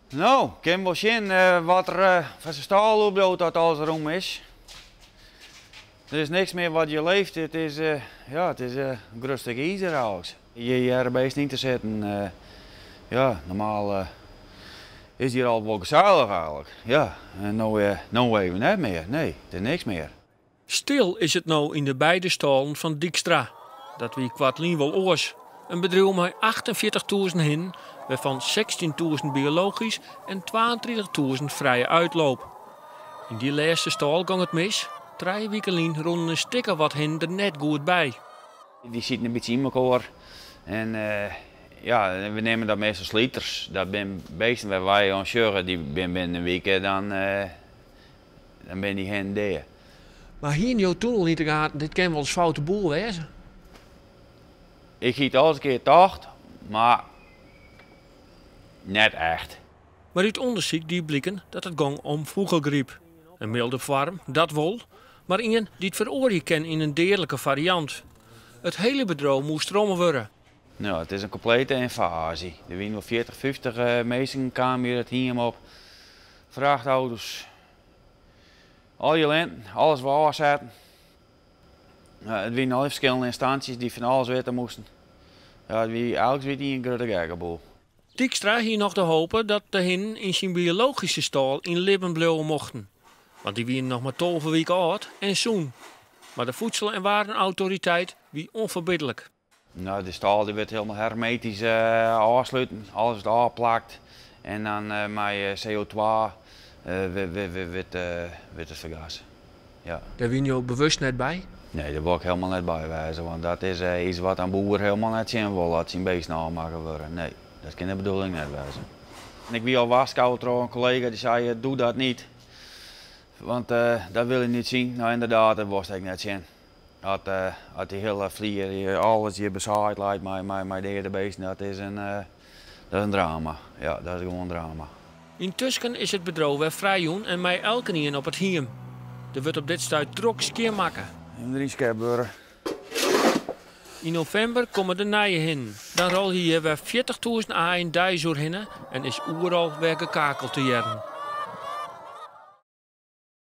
No, kin wol sjen wat der fan de stâl oerbliuwt dat alles rûm is. Der is niks mear wat hjir leeft. It is, ja, it is in grut stik izer eigentlik. Hjir hearre bisten yn te sitten. Ja, normaal is hjir al wol gesellich eigentlik. Ja, en no, no even net mear. Nee, it is niks mear. Stil is it no yn de beide stâlen fan Dykstra. Dat wie koartlyn wol oars. In bedriuw mei 48.000 hinnen, wêrfan 16.000 biologysk en 32.000 frije uitloop. Yn dy lêste stâl gong it mis. 3 wiken lyn rûnen in stik of wat hinnen der net goed by. Dy sitte in bytsje yn mekoar. En ja, we neame dat meastal sliters. Dat binne bisten wêr't wy oan sjogge, dy binne binnen in wike, dan binne dy hinnen dea. Mar hiene jo toen al yn de gaten, dit kin wolris foute boel wêze? Ik hie it al in kear tocht, mar net echt. Mar út ûndersyk die bliken dat it gong om fûgelgryp. In mylde foarm, dat wol, mar ien dy't feroarje kin yn in deadlike fariant. It hiele bedriuw moast romme wurde. No, it is in komplete ynvaazje. Der wiene wol 40, 50 minsken kamen hjir it hiem op. Frachtauto's. Al je linten, alles wol ôfsetten. Ja, it wiene alle ferskillende ynstânsjes dy't fan alles witte moasten. Ja, it wie eigentlik wie it in grutte gekkeboel. Dykstra hie noch de hope dat de hinnen yn syn biologyske stâl yn libben bliuwe mochten. Want dy wiene noch mar 12 wiken âld en sûn. Mar de Voedsel- en Warenautoriteit wie ûnferbidlik. No, de stâl dy wurdt hielendal hermetysk ôfsletten, alles wurdt ôfplakt. En dan mei CO2 wurdt it fergasse. Ja. Dêr wiene jo bewust net by? Nee, dêr wol ik hielendal net by wêze, want dat is yts wat in boer hielendal net sjen wol, dat syn bisten ôfmakke wurde. Nee, dat kin de bedoeling net wêze. En ik wie al warskôge troch in kollega dy sei: "Doe dat net. Want dat wil je niet zien." No, ynderdaad, dat wolst ek net sjen. As dy hiele flier, alles hjir besaaid leit mei deade bisten, dat is in drama. Ja, dat is gewoan in drama. Yntusken is it bedriuw wer frijjûn en mei elkenien op it hiem. Der wurdt op dit stuit drok skjinmakke. Even deryn skept wurde. Yn novimber komme de nije hinnen. Dan rôlje hjir wer 40.000 aaien deis oerhinne en is oeral wer gekakel te hearren.